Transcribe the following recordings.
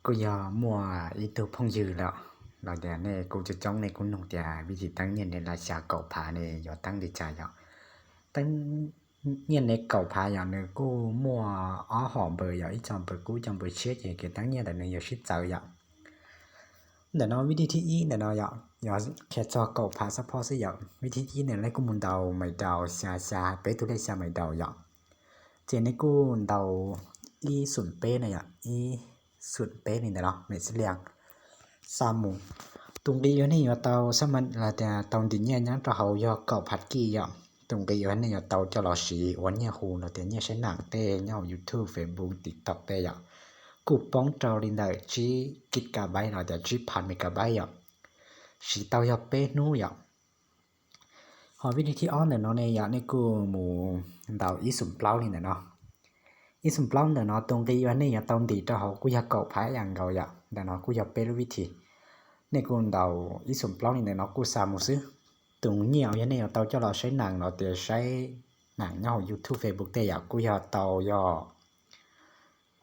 Kuj yog muaj ib tug phooj ywg los, los tias nej kuj coob coob nej kuj nug tias vij thij teeb nyiaj nev lav xya kaum phav ne yuav teeb li cas yom. Teeb nyiaj nev kaum phav yom, nws kuj muaj ob hom npawb yom, ib co npawb kub, ib co npawb tshiab, ces kev teeb nyiaj ntawm nws yuav sib txawv yom. Ntawm no vij thij thib ib ntawm no yom, yog qhia txog kaum phav xab phob xwb yom. Vij thij thib ib ntawm no nej kuj mus ntaus mais daus xya xya, peb tug lej xya mais daus yom. Ces nej kuj ntaus ib xum peb na yom, ib xum peb li ntawm no, mem xib lias xa mus. Tus nqi uas nej yuav tau xab mas los tias tau ntim nyiaj nyob rau hauv yog kaum phav kij yom. Tus nqi uas nej yuav tau coj los siv ua nyiaj hu los tias nyiaj saib neem tej nyob hauv YouTube, Facebook, TikTok tej yom, kuj poob rau li ntawm tsib kis kas baib los tias tsib phav mes kas baib yom, siv tau yog peb hnub yom. Ho vij thij thib ob ntawm no ne yom, nej kuj mus ntaus ib xum plaub li ntawm no. Ib xum plaub ntawm no tus nqi uas nej yuav tau ntim rau hauv kuj yog kaum phav ib yam nkaus yom. Ntawm no kuj yog peb lub vij thij. Nej kuj ntaus ib xum plaub li ntawm no kuj xa mus xwb. Tus nyiaj uas yog nej yuav tau coj los saib neem los tias saib neem nyob hauv YouTube, Facebook tej yom, kuj yog tau yog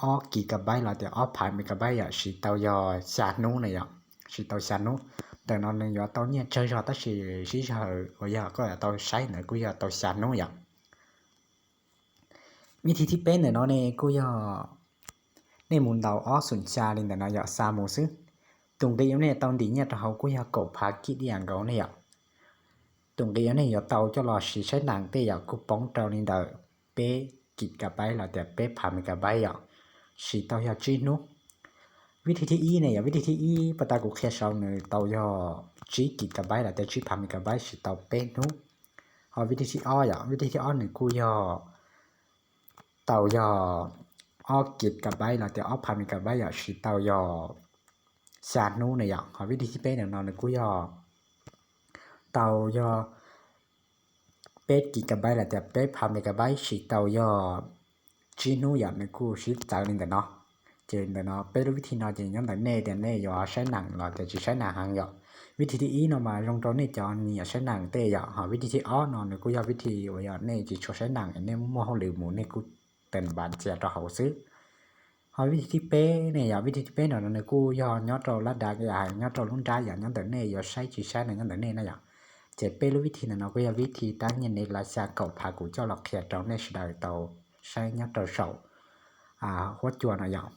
ob kis kas baib los tias ob phav mes kas baib yom, siv tau yog xya hnub na yom, siv tau xya hnub. Ntawm no nws yuav tau nyiaj tsawg zog tab sis sib zog uas yog koj yuav tau saib ntawd kuj yog tau xya hnub yom. Vij thij thib peb ntawm no ne kuj yog nej mus ntaus ob xum xya li ntawm no yom, xa mus xwb. Tus nqi uas nej tau ntim nyiaj rau hauv kuj yog kaum phav kij ib yam nkaus ne yom. Tus nqi uas nej yuav tau coj los siv saib neem tej yom, kuj poob rau li ntawm peb kis kas baib los tias peb phav mes kas baib yom, siv tau yog tsib hnub. Vij thij thib ib ne yom, vij thij thib ib pas tas kuv qhia saum nws tau yog tsib kis kas baib los tias tsib phav mes kas baib siv tau peb hnub. Ho vij thij thib ob yom, vij thij thib ob nws kuj yog tau yog ob kis kas baib los tias ob phav mes kas baib yom, siv tau yog xya hnub na yom. Ho vij thij thib peb ntawm no nws kuj yog tau yog peb kis kas baib los tias peb phav mes kas baib siv tau yog tsib hnub yom, nws kuj sib txawv li ntawm no. Ces ntawm no peb lub vij thij no ces nyob ntawm nej tias nej yuav saib neem los tias tsis saib neem heev yom. Vij thij thib ib no mas zoo rau nej cov nyiam saib neem tej yom. Ho vij thij thib ob no nws kuj yog vij thij uas yog nej tsis tshua saib neem, nej muaj hauj lwm mus nej kuj teem npas ntxias rau hauv xwb. Ho vij thij thib peb ne yom, vij thij thib peb no nws kuj yog nyob rau lab dav, nyob rau lub nrab yom, nyob ntawm nej yuav saib tsis saib no nyob ntawm nej na yom. Ces peb lub vij thij ntawm no kuj yog vij thij teeb nyiaj nev lav xya kaum phav kuv coj los qhia rau nej sawv daws tau saib nyob rau saum huab cua no yom.